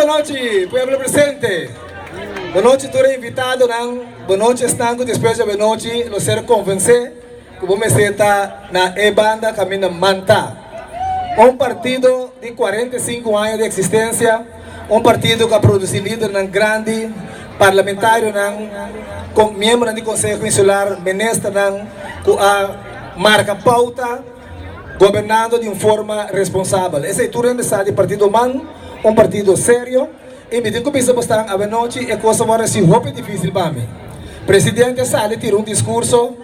Bon nochi, pueblo presente. Bon nochi tur e invitadonan. Bon nochi esnan ku despues di awenochi lo ser konvensé ku bo mester ta na e banda kaminda man ta. Un partido di 45 aña di eksistensia, un partido ku a produsí lidernan grandi, parlamentarionan, miembronan di Konseho Insular, ministernan ku a marka pouta gobernando di un forma responsabel. Esei tur hende sa di Partido Man, un partido serio. I mi tin ku bisa bosnan awenochi e kos a wòrdu hasi hopi difísil pa mi. Presidente a sali tira un diskurso.